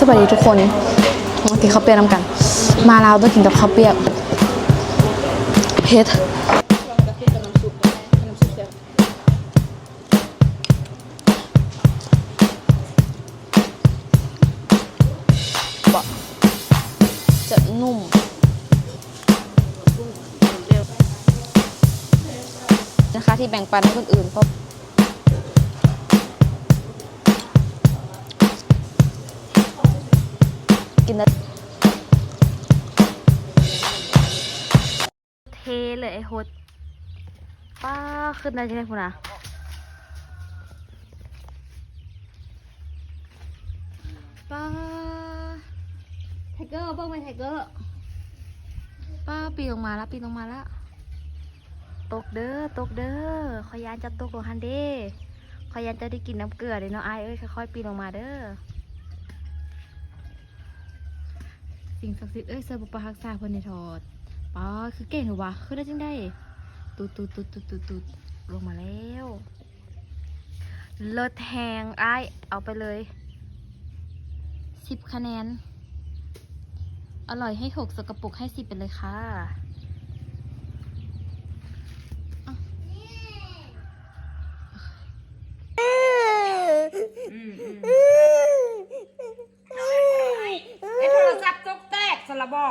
ສະບາຍດີທຸກຄົນ ມາກິນເຂົ້າປຽກນຳກັນ. ມາລາວຕ້ອງກິນກັບເຂົ້າປຽກ ເຜັດ. ຈະນຸ້ມນະຄະ ທີ່ແບ່ງປັນໃຫ້ຄົນອື່ນ ເພາະ ກິນໄດ້ ເທເລີຍໄອ້ຫົດ. ປ້າ ຂຶ້ນໄດ້ຈັ່ງໃດພຸ້ນນະ. ປ້າ ໄທເກີ ເບິ່ງແມ່ ໄທເກີ. ປ້າ ປີນລົງມາລະ ປີນລົງມາລະ. ຕົກເດີ ຕົກເດີ ຂ້ອຍຢ້ານເຈົ້າຕົກລົງຫັ້ນເດ້. ຂ້ອຍຢ້ານເຈົ້າໄດ້ກິນນ້ຳເກືອເດ້ເນາະ ອ້າຍເອີຍ. ຄ່ອຍໆປີນລົງມາເດີ. ສິ່ງສັກສິດເອີຍ ຊ່ວຍປົກປັກຮັກສາເພິ່ນແດ່ເທາະ. ປ້າ ຄືເກັ່ງແທ້ວະ ຂຶ້ນໄດ້ຈັ່ງໃດ? ຕຸດໆໆໆໆ ລົງມາແລ້ວ. ເລີດແຮງ ອ້າຍ ເອົາໄປເລີຍສິບຄະແນນ. ອະລ່ອຍໃຫ້ຫົກ ສະກະປົກໃຫ້ສິບໄປເລີຍຄ່ະ. ອືມໆ ໃຫ້ໂທລະສັບຕົກແຕກຊັ້ນລະບໍ?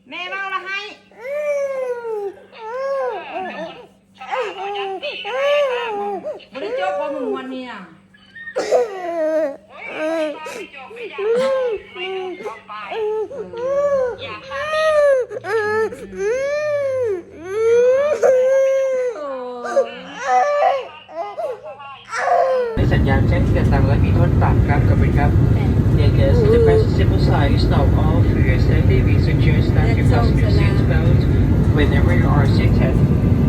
ແມ່ເວົ້າລະໃຫ້ ບໍ່ໄດ້ຈົບບໍ່ ງວດນີ້ນະ. ໃນສັນຍານແຈ້ງເຕືອນຕັງ ແລະ ມີໂທນປັບ ຄັບ ຂອບຄຸນຄັບ. Dear guests, the fasten seatbelt sign is now off. We respectfully suggest that you fasten your seat belt whenever you are seated.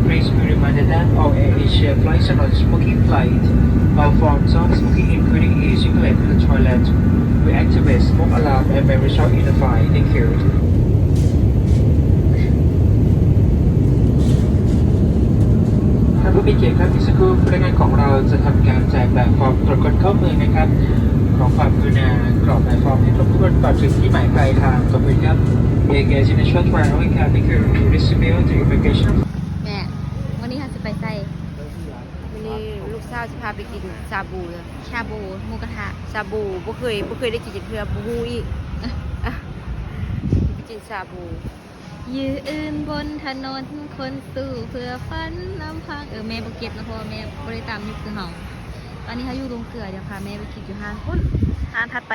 Please be reminded that all AirAsia flights are not smoking flight. All forms of smoking, including e-cigarette and toilet, will activate smoke alarm and may result in a fine. Thank you. ທ່ານຜູ້ມີກຽດຄັບ ອີກສັກຄູ່ພະນັກງານຂອງເຮົາຈະທຳການແຈກແບບຟອມກວດຄົນເຂົ້າເມືອງນະຄັບ. ຂໍຄວາມກະລຸນາກອກແບບຟອມໃຫ້ຄົບຖ້ວນກ່ອນເຖິງທີ່ໝາຍປາຍທາງ. ຂອບຄຸນຄັບ. Again, in a short while, we can begin to distribute the immigration. ແມ່ ມື້ນີ້ເຮົາຊິໄປໃສ? ມື້ນີ້ລູກສາວຊິພາໄປກິນຊາບູ. ຊາບູ ໝູກະທະ ຊາບູ ບໍ່ເຄີຍ ບໍ່ເຄີຍໄດ້ກິນຈັກເທື່ອ ບໍ່ຮູ້ອີກ. ໄປກິນຊາບູ. ຢືນບົນຖະໜົນຄົນສູ້ເພື່ອຝັນລຳພັງ. ເອີ ແມ່ບໍ່ເກັບເນາະ ເພາະວ່າແມ່ບໍ່ໄດ້ຕາມຍຸກຄືເຮົາ. ຕອນນີ້ເຮົາຢູ່ລົງເກືອ ດຽວພາແມ່ໄປກິນຢູ່ຮ້ານພຸ້ນ ຮ້ານຖັດໄປ